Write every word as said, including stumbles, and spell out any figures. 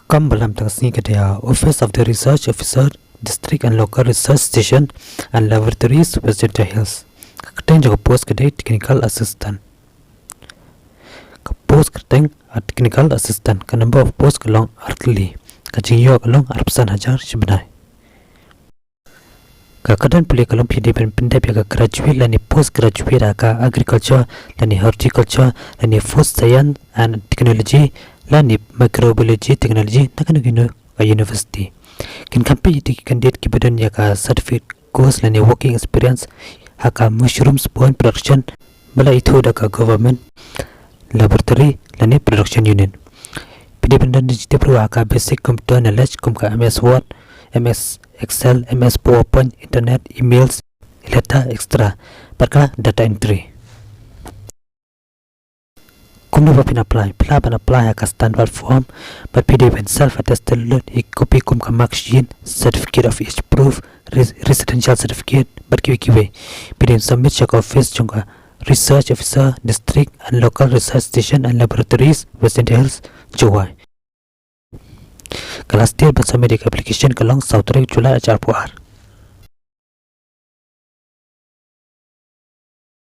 Kam ba lam tang sngi ka dei ha Office of the Research Officer, District and Local Research Station and Laboratories, West Jaintia Hills. Ka kyrteng jong ka post ka dei Technical Assistant. Ka post kyrteng a Technical Assistant, ka number of post ka long artylli, ka jingïoh ka long arphew san hajar shi bnai. Ka kyrdan pule ka long phi dei ban pyndep ïa ka graduate lane post graduate ha ka agriculture lane horticulture lane food science and technology lane microbiology technology na kano kano ka university. Kin kham peit ïa ki candidate kiba don ïa ka certificate course lane working experience ha ka mushroom spawn production ba la ithuh da ka government laboratory lane production unit. Phi dei ban don jingtip ruh ha ka basic computer knowledge kum ka M S Word, M S Excel, M S PowerPoint, internet, emails, letter, et cetera. Bad ka data entry. Kumno ba phin apply? Phi lah ban apply ha ka standard form bad phi dei ban self attested lut ïa ki copy kum ka mark sheet, certificate of age proof, res- residential certificate bad kiwei kiwei. Phi dei ban submit sha ka office jong ka Research Officer, District and Local Research Station and Laboratories, West Jaintia Hills, Jowai. Ka last date ban submit ïa ka application ka long saw tarik July ar hajar arphew ar.